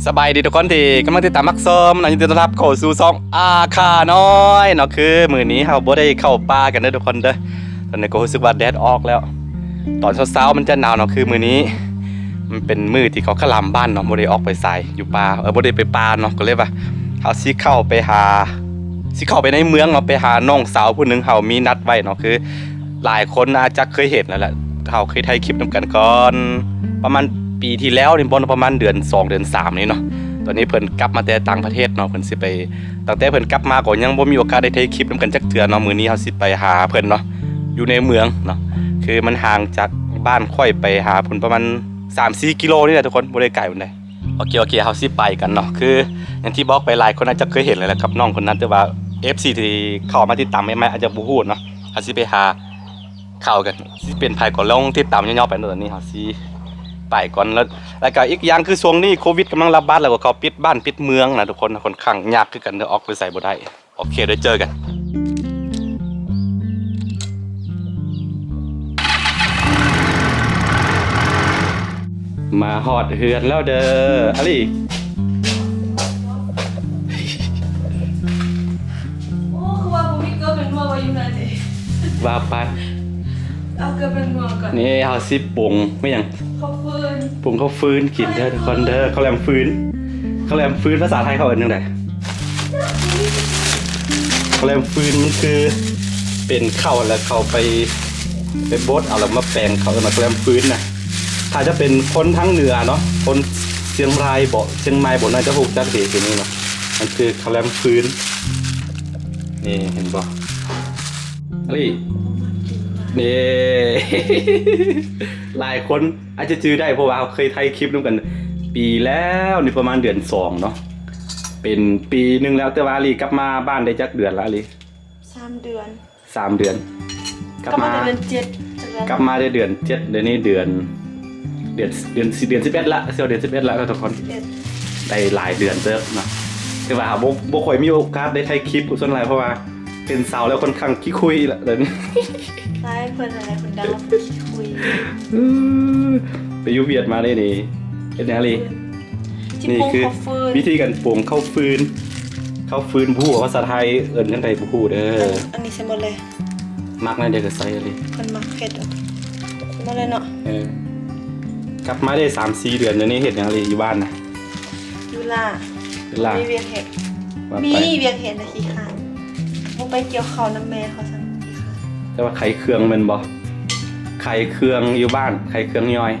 ສະບາຍດີທຸກຄົນທີ່ກຳລັງຕິດຕາມຮັບຊົມເນາະ, ຍິນດີຕ້ອນຮັບເຂົ້າສູ່ຊ່ອງອາຄານ້ອຍເນາະ. ຄືມື້ນີ້ເຮົາບໍ່ໄດ້ເຂົ້າປ່າກັນເດີທຸກຄົນເດີ, ຕອນນີ້ກໍຮູ້ສຶກວ່າແດດອອກແລ້ວ. ຕອນເຊົ້າໆມັນຈະໜາວເນາະ, ຄືມື້ນີ້ມັນເປັນມື້ທີ່ເຂົາຄະລາມບ້ານເນາະ, ບໍ່ໄດ້ອອກໄປໃສຢູ່ປ່າ, ເອີ ບໍ່ໄດ້ໄປປ່າເນາະ, ກໍເລີຍວ່າເຮົາຊິເຂົ້າໄປຫາ ຊິເຂົ້າໄປໃນເມືອງເນາະ, ໄປຫານ້ອງສາວຜູ້ໜຶ່ງ ເຮົາມີນັດໄວ້ເນາະ. ຄື ຫຼາຍຄົນອາດຈະເຄີຍເຫັນແລ້ວແຫຼະ, ເຮົາເຄີຍຖ່າຍຄລິບນຳກັນກ່ອນ ປະມານປີທີ່ແລ້ວນີ້ບໍ, ປະມານເດືອນສອງ ເດືອນສາມນີ້ເນາະ. ຕອນນີ້ເພິ່ນກັບມາແຕ່ຕ່າງປະເທດເນາະ, ເພິ່ນຊິໄປ, ຕັ້ງແຕ່ເພິ່ນກັບມາກໍຍັງບໍ່ມີໂອກາດໄດ້ຖ່າຍຄລິບນຳກັນຈັກເທື່ອເນາະ. ມື້ນີ້ເຮົາຊິໄປຫາເພິ່ນເນາະ, ຢູ່ໃນເມືອງເນາະ, ຄືມັນຫ່າງຈາກບ້ານຂ້ອຍໄປຫາເພິ່ນປະມານສາມສີ່ກິໂລນີ້ແຫຼະທຸກຄົນ, ບໍ່ໄດ້ໄກປານໃດ. ໂອເຄ ໂອເຄ ເຮົາຊິໄປກັນເນາະ. ຄືຢ່າງທີ່ບອກໄປ ຫຼາຍຄົນອາດຈະເຄີຍເຫັນແລ້ວແຫຼະກັບນ້ອງຄົນນັ້ນ, ແຕ່ວ່າເອັຟຊີທີ່ເຂົ້າມາຕິດຕາມໃໝ່ໆອາດຈະບໍ່ຮູ້ເນາະ. ເຮົາຊິໄປຫາຂ່າວກັນ, ຊິເປັນໃຜກໍລອງຕິດຕາມຍາວໆໄປເນາະ. ຕອນນີ້ເຮົາຊິໄປກ່ອນ ແລ້ວ ແລ້ວກໍອີກຢ່າງຄືຊ່ວງນີ້ໂຄວິດກຳລັງລະບາດ ແລ້ວກໍເຂົາປິດບ້ານປິດເມືອງນະທຸກຄົນ, ຂ້ອນຂ້າງຍາກຄືກັນເດີ, ອອກໄປໃສບໍ່ໄດ້. ໂອເຄ ໄດ້ເຈີກັນ. ມາຮອດເຮືອນແລ້ວເດີ ອາລີ. ໂອ້ ຄືວ່າບໍ່ມີເກືອແປ້ງນົວໄວ້ຢູ່ນັ້ນເດ. ວ່າໄປ ເອົາເກືອແປ້ງນົວກ່ອນ. ນີ້ເຮົາຊິປຸງ ແມ່ນຫຍັງ? ເຂົ້າຟືນ. ປຸງເຂົ້າຟືນກິນເດີທຸກຄົນເດີ, ເຂົ້າແຫຼມຟືນ. ເຂົ້າແຫຼມຟືນພາສາໄທເຂົາເອີ້ນຈັ່ງໃດ? ເຂົ້າແຫຼມຟືນມັນຄືເປັນເຂົ້າ ແລ້ວເຂົາໄປ ໄປບົດເອົາ ແລ້ວມາແປງ ເຂົາເອີ້ນວ່າເຂົ້າແຫຼມຟືນນະ. ຖ້າຈະເປັນຄົນທາງເໜືອເນາະ, ຄົນຊຽງລາຍບໍ ຊຽງໃໝ່ບໍ ໜ້າຈະຮູ້ຈັກດີຕົວນີ້ເນາະ, ມັນຄືເຂົ້າແຫຼມຟືນ. ນີ້ເຫັນບໍ່? ນີ້ ນີ້ ຫຼາຍຄົນອາດຈະຈື່ໄດ້ ເພາະວ່າເຮົາເຄີຍຖ່າຍຄລິບນຳກັນປີແລ້ວນີ້ ປະມານເດືອນສອງເນາະ, ເປັນປີໜຶ່ງແລ້ວ. ແຕ່ວ່າອາລີກັບມາບ້ານໄດ້ຈັກເດືອນລະອາລີ? ສາມເດືອນ. ສາມເດືອນ. ກັບມາ ກັບມາແຕ່ເດືອນເຈັດ ກັບມາໄດ້ເດືອນເຈັດ, ດຽວນີ້ເດືອນ ເດືອນ ເດືອນ ເດືອນສິບເອັດລະ, ເຊວເດືອນສິບເອັດລະເນາະທຸກຄົນ. ໄດ້ຫຼາຍເດືອນເຕີບເນາະ, ແຕ່ວ່າບໍ່ ບໍ່ຄ່ອຍມີໂອກາດໄດ້ຖ່າຍຄລິບສ່ວນຫຼາຍ ເພາະວ່າເປັນສາວແລ້ວຄ່ອນຂ້າງຂີ້ຄຸຍລະ ດຽວນີ້. ຫຼາຍ ເພິ່ນຫັ້ນແຫຼະ ເພິ່ນດາວ່າຂີ້ຄຸຍ. ໄປຢູ່ຫວຽດມາເດ້ນີ້ ເຮັດຫຍັງອີ່ຫຼີ? ນີ້ຄືວິທີການປຸງເຂົ້າຟືນ. ເຂົ້າຟືນບໍ່ຮູ້ວ່າພາສາໄທເອີ້ນຈັ່ງໃດ ບໍ່ຮູ້ເດີ. ອັນ ອັນນີ້ໃສ່ໝົດເລີຍ. ມັກແນວໃດກໍໃສ່ເລີຍ. ເພິ່ນມັກເຜັດ ໃສ່ໝົດເລີຍເນາະ. ເອີ ກັບມາໄດ້ສາມສີ່ເດືອນ ດຽວນີ້ເຮັດຫຍັງອີ່ຫຼີຢູ່ບ້ານນະ? ຢູ່ລາ ຢູ່ລາ ມີວຽກເຮັດ. ວ່າໄປ ມີວຽກເຮັດແຕ່ຂີ້ຄ້ານ, ບໍ່ໄປກ່ຽວເຂົ້ານຳແມ່ເຂົາຊັ້ນ ຂີ້ຄ້ານ. ແຕ່ວ່າຂາຍເຄື່ອງແມ່ນບໍ່? ຂາຍເຄື່ອງຢູ່ບ້ານ, ຂາຍເຄື່ອງຍ່ອຍ,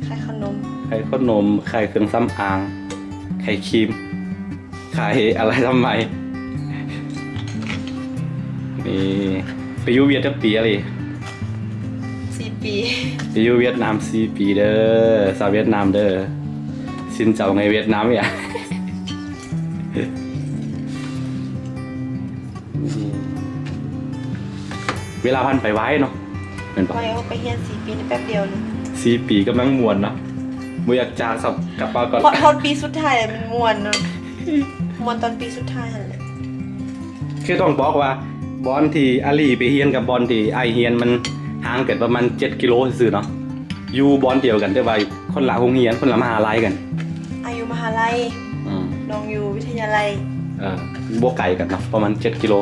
ຂາຍເຂົ້າໜົມ, ຂາຍເຂົ້າໜົມ, ຂາຍເຄື່ອງສຳອາງ, ຂາຍຄຣີມ, ຂາຍອາໄລທຳໄມ. ນີ້ ໄປຢູ່ຫວຽດຈັກປີອາລີ? ສີ່ປີ. ໄປຢູ່ຫວຽດນາມສີ່ປີເດີ ຊາວຫວຽດນາມເດີ. ຊິນເຈົ້າໄງຫວຽດນາມເອີຍ. ເວລາຜ່ານໄປໄວເນາະ ແມ່ນບໍ່? ໄວ. ເຮົາໄປຮຽນສີ່ປີ ແປັບດຽວໜຶ່ງ. ສີ່ປີກຳລັງມ່ວນເນາະ, ບໍ່ຢາກຈາກສັບ ກັບມາກ່ອນ. ຮອດ ຮອດປີສຸດທ້າຍແຫຼະມັນມ່ວນເນາະ, ມ່ວນຕອນປີສຸດທ້າຍຫັ້ນແຫຼະ. ຄືຕ້ອງບອກວ່າບ່ອນທີ່ອາລີໄປຮຽນກັບບ່ອນທີ່ອ້າຍຮຽນ ມັນຫ່າງກັນປະມານເຈັດກິໂລຊື່ໆເນາະ. ຢູ່ບ່ອນດຽວກັນ ແຕ່ວ່າຄົນລະໂຮງຮຽນ ຄົນລະມະຫາໄລກັນ. ອາ ຢູ່ມະຫາໄລ. ອືມ ນ້ອງຢູ່ວິທະຍາໄລ. ເອີ ບໍ່ໄກກັນເນາະ ປະມານເຈັດກິໂລ.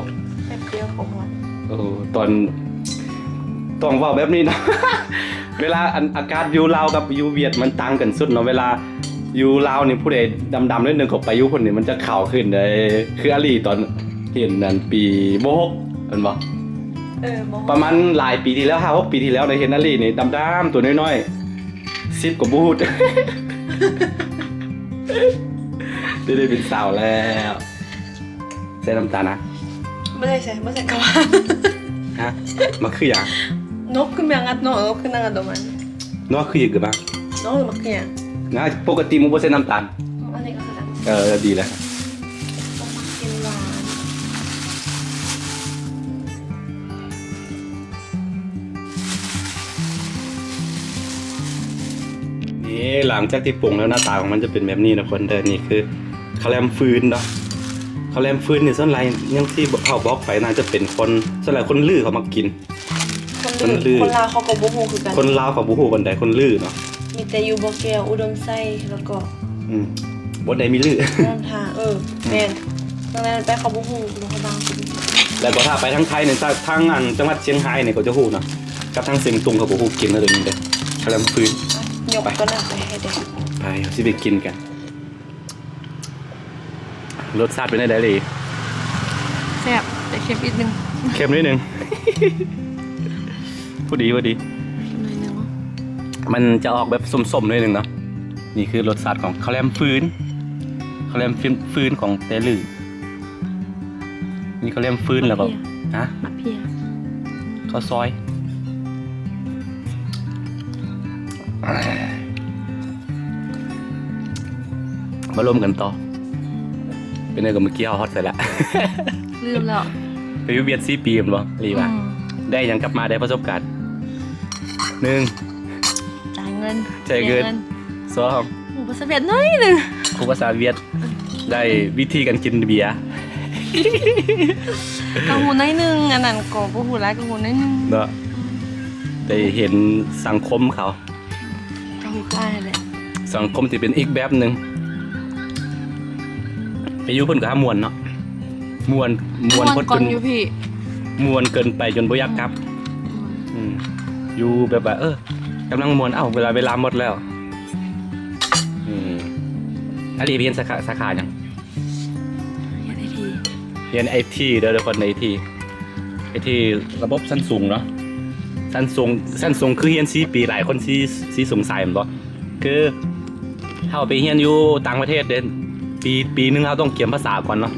ແປັບດຽວກໍຮອດ. ເອີ ຕອນ ຕ້ອງເວົ້າແບບນີ້ເນາະ. ເວລາ ອັນ ອາກາດຢູ່ລາວກັບຢູ່ຫວຽດມັນຕ່າງກັນສຸດເນາະ. ເວລາຢູ່ລາວນີ້ຜູ້ໃດດຳໆໜ້ອຍໜຶ່ງ ເຂົ້າໄປຢູ່ພຸ້ນນີ້ມັນຈະຂາວຂຶ້ນເດ້. ຄືອາລີຕອນເຫັນນັ້ນປີ ມໍຫົກ ແມ່ນບໍ່? ເອີ ມໍຫົກ ປະມານຫຼາຍປີທີ່ແລ້ວ ຫ້າຫົກປີທີ່ແລ້ວ ໄດ້ເຫັນອາລີນີ້ດຳໆ ຕົວນ້ອຍໆ ສິບກໍບໍ່ຮູ້. ໄດ້ ໄດ້ເປັນສາວແລ້ວ. ໃສ່ນ້ຳຕານນະ? ບໍ່ໄດ້ໃສ່ ບໍ່ໃສ່ກະຫວ່າ. ຮະ? ມັກຄືຫຍັງ? ນົກຄືແມງກັດ ນົກ ນົກຄືນາງກັດດອກໄມ້. ນົກຄືຫຍັງກະບາງ? ນົກມັກຄືຫຍັງ? ນະ ປົກກະຕິມັນບໍ່ໃສ່ນ້ຳຕານ. ອັນນີ້ກໍຄືກັນ. ເອີ ດີແລ້ວ. ບໍ່ມັກກິນຫວານ. ນີ້ ຫຼັງຈາກທີ່ປຸງແລ້ວ ໜ້າຕາຂອງມັນຈະເປັນແບບນີ້ນະຄົນເດີ. ນີ້ຄືເຂົ້າແຫຼມຟືນເນາະ, ເຂົ້າແຫຼມຟືນນີ້ສ່ວນຫຼາຍ ຢ່າງທີ່ເຮົາບອກໄປ ໜ້າຈະເປັນຄົນ ສ່ວນຫຼາຍຄົນລືເຂົາມັກກິນ. ຄົນລື ຄົນລື ຄົນລາວເຂົາກໍບໍ່ຮູ້ຄືກັນ, ຄົນລາວເຂົາບໍ່ຮູ້ປານໃດ ຄົນລືເນາະ. ມີແຕ່ຢູ່ບໍ່ແກ້ວ ອຸດົມໄຊ ແລ້ວກໍ ອືມ ບໍ່ໄດ້ມີລື. ເອີ ແມ່ນ ແຕ່ເຂົາບໍ່ຮູ້ ເຂົາບາງຄົນ ແລ້ວກໍຖ້າໄປທາງໄທນີ້ ທາງອັນຈັງຫວັດຊຽງຮາຍນີ້ ເຂົາຈະຮູ້ເນາະ ກັບທາງຊຽງຕຸງ ເຂົາບໍ່ຮູ້ກິນເລີຍເດີ ຄະແລັມຟືນ. ຍົກໂຕນັ້ນໄປໃຫ້ແດ່ ໄປ ເຮົາຊິໄປກິນກັນ. ລົດຊາດເປັນຈັ່ງໃດລີ? ແຊບ ແຕ່ເຄັມອີກໜຶ່ງ ເຄັມໜ້ອຍໜຶ່ງ ພໍດີ ພໍດີ ໜ້ອຍໜຶ່ງ. ມັນຈະອອກແບບສົ້ມໆໜ້ອຍໜຶ່ງເນາະ. ນີ້ຄືລົດຊາດຂອງເຂົ້າແຫຼມຟືນ ເຂົ້າແຫຼມຟືນ ຟືນຂອງແຕ່ລື. ມີເຂົ້າແຫຼມຟືນແລ້ວກໍ ໝາກເຜຍ ຮະ? ໝາກເຜຍ ເຂົ້າຊອຍ. ມາລົມກັນຕໍ່. ເປັນໄງກໍເມື່ອກີ້ເຮົາຮອດໃສລະ? ລືມແລ້ວ. ໄປຢູ່ຫວຽດສີ່ປີແມ່ນບໍ່? ລີວ່າ ອືມ ໄດ້ຫຍັງກັບມາ? ໄດ້ປະສົບການ ໜຶ່ງ ຈ່າຍເງິນ ຈ່າຍເງິນ ສອງ ຮູ້ພາສາຫວຽດໜ້ອຍໜຶ່ງ ຮູ້ພາສາຫວຽດ ໄດ້ວິທີການກິນເບຍ ກໍຮູ້ໜ້ອຍໜຶ່ງ. ອັນນັ້ນກໍບໍ່ຮູ້ຫຼາຍ ກໍຮູ້ໜ້ອຍໜຶ່ງເນາະ. ໄດ້ເຫັນສັງຄົມເຂົາ ກໍຄືອ້າຍແຫຼະ ສັງຄົມທີ່ເປັນອີກແບບໜຶ່ງ. ໄປຢູ່ເພິ່ນກໍຫາມ່ວນເນາະ ມ່ວນ ມ່ວນ ມ່ວນ ເພິ່ນ ກ່ອນຢູ່ພີ້ ມ່ວນເກີນໄປຈົນບໍ່ຢາກກັບ. ອືມ ອືມ ຢູ່ແບບວ່າ ເອີ ກຳລັງມ່ວນ ເອົ້າ ເວລາ ເວລາໝົດແລ້ວ. ອືມ ອັນນີ້ຮຽນສາຂາ ສາຂາຫຍັງ? ຮຽນໄອທີ ຮຽນໄອທີເດີ ທຸກຄົນ ໄອທີ ໄອທີລະບົບຊັ້ນສູງເນາະ ຊັ້ນສູງ ຊັ້ນສູງຄືຮຽນສີ່ປີ ຫຼາຍຄົນຊິ ຊິສົງໄສແມ່ນບໍ່? ຄືເຮົາໄປຮຽນຢູ່ຕ່າງປະເທດເດ້ ປີ ປີໜຶ່ງເຮົາຕ້ອງກຽມພາສາກ່ອນເນາະ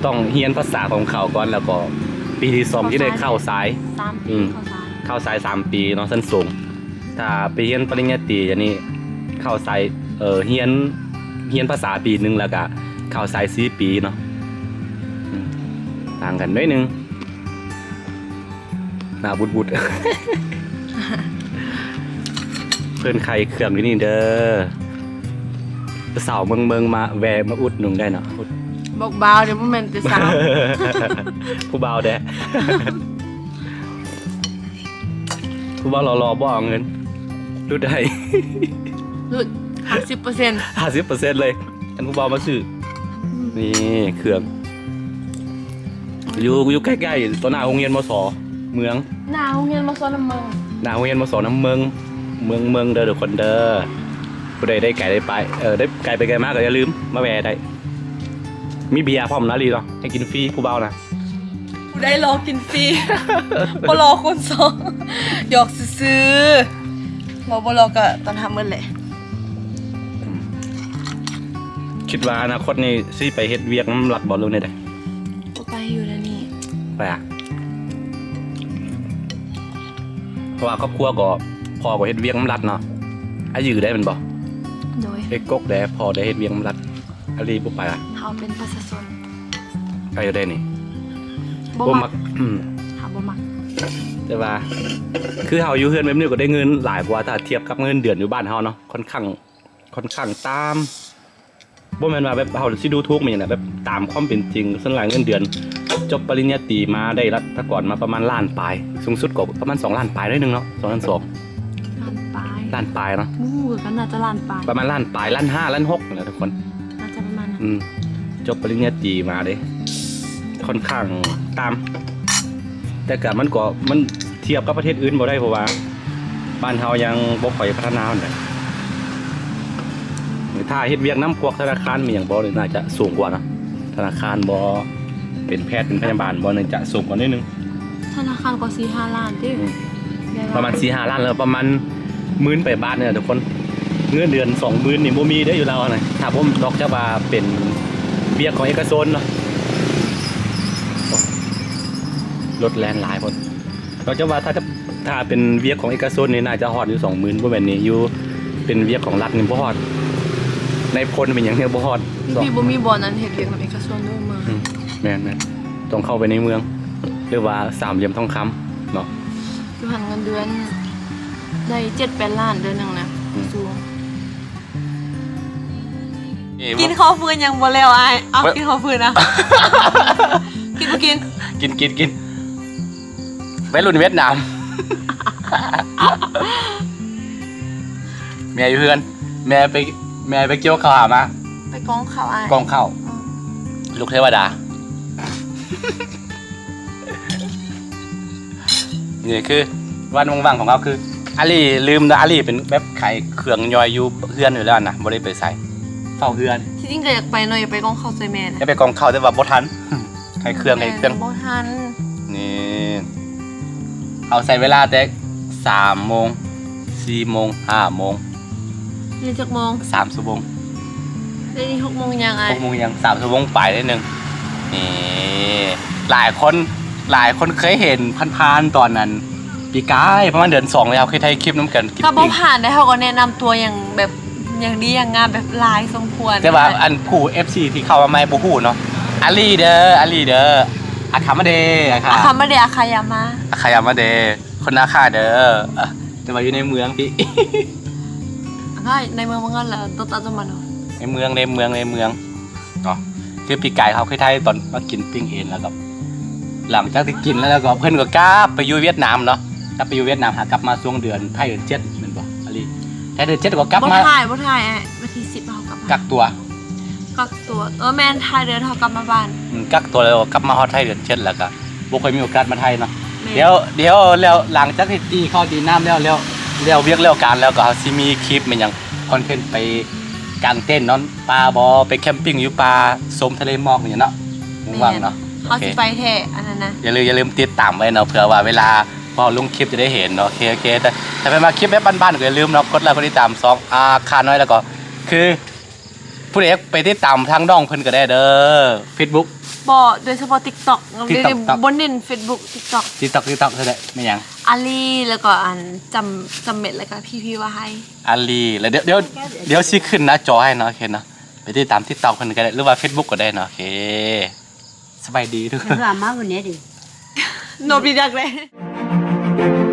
ຕ້ອງຮຽນພາສາຂອງເຂົາກ່ອນ ແລ້ວກໍປີທີສອງ ເຂົ້າສາຍ ຊິໄດ້ເຂົ້າສາຍ ສາມປີ ອືມ ເຂົ້າສາຍ ເຂົ້າສາຍສາມປີເນາະ ຊັ້ນສູງ. ຖ້າໄປຮຽນປະລິນຍາຕີ ອັນນີ້ເຂົ້າສາຍ ເອີ ຮຽນ ຮຽນພາສາປີໜຶ່ງ ແລ້ວກະເຂົ້າສາຍສີ່ປີເນາະ ອືມ ຕ່າງກັນໜ້ອຍໜຶ່ງ. ໜ້າບຸດໆ ເພິ່ນຂາຍເຄື່ອງຢູ່ນີ້ເດີ ສາວເມືອງເມືອງມາແວ່ມາອຸດໜູນໄດ້ເນາະ ອຸດ ບອກບ່າວເດີ ບໍ່ແມ່ນແຕ່ສາວ ຜູ້ບ່າວແດ່ ຜູ້ບ່າວຫຼໍ່ໆບໍ່ເອົາເງິນ ຫຼຸດໃຫ້ ຫຼຸດຫ້າສິບເປີເຊັນ ຫ້າສິບເປີເຊັນເລີຍ ຄັນຜູ້ບ່າວມາຊື້. ອືມ ນີ້ເຄື່ອງ ຢູ່ ຢູ່ໃກ້ໆ ຕໍ່ໜ້າໂຮງຮຽນ ມສ ເມືອງ ໜ້າໂຮງຮຽນ ມສ ນ້ຳເມືອງ ໜ້າໂຮງຮຽນ ມສ ນ້ຳເມືອງ ເມືອງ ເມືອງເດີ ທຸກຄົນເດີ. ຜູ້ໃດໄດ້ໄກໄດ້ໄປ ເອີ ໄດ້ໄກໄປໄກມາກໍຢ່າລືມມາແວ່ໄດ້ ມີເບຍພ້ອມນະ ລີເນາະ ໃຫ້ກິນຟຣີຜູ້ບ່າວນະ. ຜູ້ໃດລໍກິນຟຣີ ບໍ່ລໍຄູນສອງ ຫຍອກຊື່ໆ ບໍ່ ບໍ່ລໍກໍຕ້ອນຮັບໝົດແຫຼະ. ຄິດວ່າອະນາຄົດນີ້ຊິໄປເຮັດວຽກນຳລັດບໍ່ ຫຼືແນວໃດ? ບໍ່ໄປຢູ່ແລ້ວນີ້ ໄປອະ ເພາະວ່າຄອບຄົວກໍພໍ່ກໍເຮັດວຽກນຳລັດເນາະ ອາຢືໄດ້ແມ່ນບໍ່? ໂດຍ ເອກກົກແດ່ ພໍ່ໄດ້ເຮັດວຽກນຳລັດ. ອາລີບໍ່ໄປລະ ເຮົາເປັນປະຊາຊົນ ໄປຢູ່ໄດ້ນີ້ ບໍ່ມັກ ບໍ່ມັກ ອືມ ເຮົາບໍ່ມັກ ແຕ່ວ່າ ຄືເຮົາຢູ່ເຮືອນແບບນີ້ກໍໄດ້ເງິນຫຼາຍກວ່າ ຖ້າທຽບກັບເງິນເດືອນຢູ່ບ້ານເຮົາເນາະ ຂ້ອນຂ້າງ ຂ້ອນຂ້າງຕາມ ບໍ່ແມ່ນວ່າແບບເຮົາຊິດູຖູກແມ່ນຫຍັງນະ ແບບຕາມຄວາມເປັນຈິງ ສ່ວນຫຼາຍເງິນເດືອນ ຈົບປະລິນຍາຕີມາໄດ້ລັດຖະກອນມາປະມານລ້ານປາຍ ສູງສຸດກໍປະມານສອງລ້ານປາຍໜ້ອຍໜຶ່ງເນາະ ສອງລ້ານສອງ ລ້ານປາຍ ລ້ານປາຍເນາະ ບໍ່ຮູ້ຄືກັນ ໜ້າຈະລ້ານປາຍ ປະມານລ້ານປາຍ ລ້ານຫ້າ ລ້ານຫົກນີ້ແຫຼະທຸກຄົນ ໜ້າຈະປະມານນັ້ນ ອືມ ຈົບປະລິນຍາຕີມາເດ້ ຂ້ອນຂ້າງຕ່ຳ ແຕ່ກະມັນກໍ ມັນທຽບກັບປະເທດອື່ນບໍ່ໄດ້ ເພາະວ່າບ້ານເຮົາຍັງບໍ່ຄ່ອຍພັດທະນາປານໃດ ຖ້າເຮັດວຽກນຳພວກທະນາຄານມີຫຍັງບໍ່ ໜ້າຈະສູງກວ່າເນາະ ທະນາຄານບໍ່ ເປັນແພດເປັນພະຍາບານບໍ່ ໜ້າຈະສູງກວ່າໜ້ອຍໜຶ່ງ ທະນາຄານກໍສີ່ຫ້າລ້ານຕິ ອືມ ປະມານສີ່ຫ້າລ້ານ ແລ້ວປະມານໝື່ນປາຍບາດນີ້ແຫຼະທຸກຄົນ ເງິນເດືອນສອງໝື່ນນີ້ບໍ່ມີເດ້ຢູ່ລາວຫັ້ນນະ ຖ້າບໍ່ ນອກຈາກວ່າເປັນວຽກຂອງເອກະຊົນເນາະ ລົດແລ່ນຫຼາຍໂພດ ນອກຈາກວ່າຖ້າ ຖ້າເປັນວຽກຂອງເອກະຊົນນີ້ໜ້າຈະຮອດຢູ່ສອງໝື່ນ ບໍ່ແມ່ນນີ້ ຢູ່ເປັນວຽກຂອງລັດນີ້ບໍ່ຮອດ ນາຍພົນເປັນຫຍັງນີ້ບໍ່ຮອດ ຢູ່ພີ້ບໍ່ມີບ່ອນອັນເຮັດວຽກນຳເອກະຊົນເດີເມືອງ ອືມ ແມ່ນໆ ຕ້ອງເຂົ້າໄປໃນເມືອງ ຫຼືວ່າສາມຫຼ່ຽມທອງຄຳເນາະ ຢູ່ຫັ້ນເງິນເດືອນໄດ້ເຈັດແປດລ້ານເດືອນໜຶ່ງນະ ອືມ ສູງ. ເອີ ກິນເຂົ້າຟືນຍັງບໍ່ແລ້ວອ້າຍ ເອົາ ກິນເຂົ້າຟືນນະ ກິນບໍ່ກິນ? ກິນ ກິນ ກິນ ໄວລຸ້ນຫວຽດນາມ ແມ່ຢູ່ເຮືອນ ແມ່ໄປ ແມ່ໄປກ່ຽວເຂົ້າຫາມາ ໄປກອງເຂົ້າອ້າຍ ກອງເຂົ້າ ອືມ ລູກເທວະດາ. ນີ້ຄືວັນວ່າງໆຂອງເຮົາ ຄືອາລີລືມເນາະ ອາລີເປັນແບບຂາຍເຄື່ອງຍ່ອຍຢູ່ເຮືອນຢູ່ແລ້ວນະ ບໍ່ໄດ້ໄປໃສ ເຝົ້າເຮືອນ. ທີ່ຈິງກໍຢາກໄປເນາະ ຢາກໄປກອງເຂົ້າຊ່ອຍແມ່ນະ ຢາກໄປກອງເຂົ້າ ແຕ່ວ່າບໍ່ທັນ ຂາຍເຄື່ອງ ຂາຍເຄື່ອງ ບໍ່ທັນ. ນີ້ ເຮົາໃຊ້ເວລາແຕ່ສາມໂມງ ສີ່ໂມງ ຫ້າໂມງ ນີ້ຈັກໂມງ? ສາມຊົ່ວໂມງ ດຽວນີ້ຫົກໂມງຫຍັງອ້າຍ? ຫົກໂມງຫຍັງ? ສາມຊົ່ວໂມງປາຍໜ້ອຍໜຶ່ງ. ນີ້ ຫຼາຍຄົນ ຫຼາຍຄົນເຄີຍເຫັນຜ່ານໆ ຕອນນັ້ນ ປີກາຍປະມານເດືອນສອງແລ້ວ ເຄີຍຖ່າຍຄລິບນຳກັນ ກິນ ກໍບໍ່ຜ່ານໄດ໋ ເຮົາກໍແນະນຳຕົວຢ່າງແບບ ຢ່າງດີຢ່າງງາມ ແບບຫຼາຍສົມຄວນ. ແຕ່ວ່າອັນຜູ້ເອັຟຊີທີ່ເຂົ້າມາໃໝ່ບໍ່ຮູ້ເນາະ ອາລີເດີ ອາລີເດີ ອາຄາມາເດ ອາຄາ ອາຄາມາເດ ອາຄາຍາມາ ອາຄາຍາມາເດ ຄົນອາຄາເດີ. ເອີ ແຕ່ວ່າຢູ່ໃນເມືອງພີ້ ອາຄາ ໃນເມືອງມັນກໍລະ ໂຕຕາໂຕມາໂນ ໃນເມືອງ ໃນເມືອງ ໃນເມືອງເນາະ. ຄືປີກາຍເຮົາເຄີຍຖ່າຍຕອນມາກິນປີ້ງເອັນ ແລ້ວກໍ ຫຼັງຈາກທີ່ກິນແລ້ວ ແລ້ວກໍເພິ່ນກໍກັບໄປຢູ່ຫວຽດນາມເນາະ ກັບໄປຢູ່ຫວຽດນາມ ຫາກັບມາຊ່ວງເດືອນ ທ້າຍເດືອນເຈັດແມ່ນບໍ່ ອາລີ? ທ້າຍເດືອນເຈັດກໍກັບມາ ບໍ່ທ້າຍ ບໍ່ທ້າຍ ວັນທີສິບເຮົາກັບມາ ກັກຕົວ ກັກຕົວ ເອີ ແມ່ນ ທ້າຍເດືອນເຮົາກັບມາບ້ານ ອືມ ກັກຕົວແລ້ວກໍກັບມາຮອດທ້າຍເດືອນເຈັດ ແລ້ວກໍບໍ່ຄ່ອຍມີໂອກາດມາຖ່າຍເນາະ. ແມ່ນ ດຽວ ດຽວແລ້ວ ຫຼັງຈາກທີ່ຕີເຂົ້າຕີນ້ຳແລ້ວ ແລ້ວ ແລ້ວວຽກແລ້ວການແລ້ວ ກໍເຮົາຊິມີຄລິບແມ່ນຫຍັງ ຄອນເທັນໄປກາງເຕັນນອນປ່າບໍ ໄປແຄມປິງຢູ່ປ່າ ຊົມທະເລໝອກຫຍັງເນາະ ວ່າງໆເນາະ. ແມ່ນ ເຮົາຊິໄປແທ້ອັນນັ້ນນະ ຢ່າລືມ ຢ່າລືມຕິດຕາມໄວ້ເນາະ ເພື່ອວ່າເວລາເຮົາລົງຄລິບຈະໄດ້ເຫັນເນາະ. ໂອເຄ ໂອເຄ ແຕ່ຖ້າເພິ່ນມັກຄລິບແບບບ້ານໆ ກໍຢ່າລືມເນາະ ກົດໄລກົດຕິດຕາມຊ່ອງອາຄານ້ອຍ ແລ້ວກໍຄື ຜູ້ໃດຢາກໄປຕິດຕາມທາງນ້ອງເພິ່ນກໍໄດ້ເດີ ເຟສບຸກ ບໍ່ ໂດຍສະເພາະຕິກຕັອກ ຕິກຕັອກ ບໍ່ເນັ້ນເຟສບຸກ ຕິກຕັອກ ຕິກຕັອກ ຕິກຕັອກ ເທົ່າໃດແມ່ນຫຍັງ? ອາລີ ແລ້ວກໍອັນ ຈຳ ຈຳເມັດ ແລ້ວກໍພີພີວາໄຮ ອາລີ ແລ້ວດຽວ ດຽວ ດຽວຊິຂຶ້ນໜ້າຈໍໃຫ້ເນາະ ໂອເຄເນາະ ໄປຕິດຕາມຕິກຕັອກເພິ່ນກໍໄດ້ ຫຼືວ່າເຟສບຸກກໍໄດ້ເນາະ. ໂອເຄ ສະບາຍດີທຸກຄົນ ເພິ່ນວ່າມາມື້ນີ້ເດ້ ໂນບິດັກເດ້.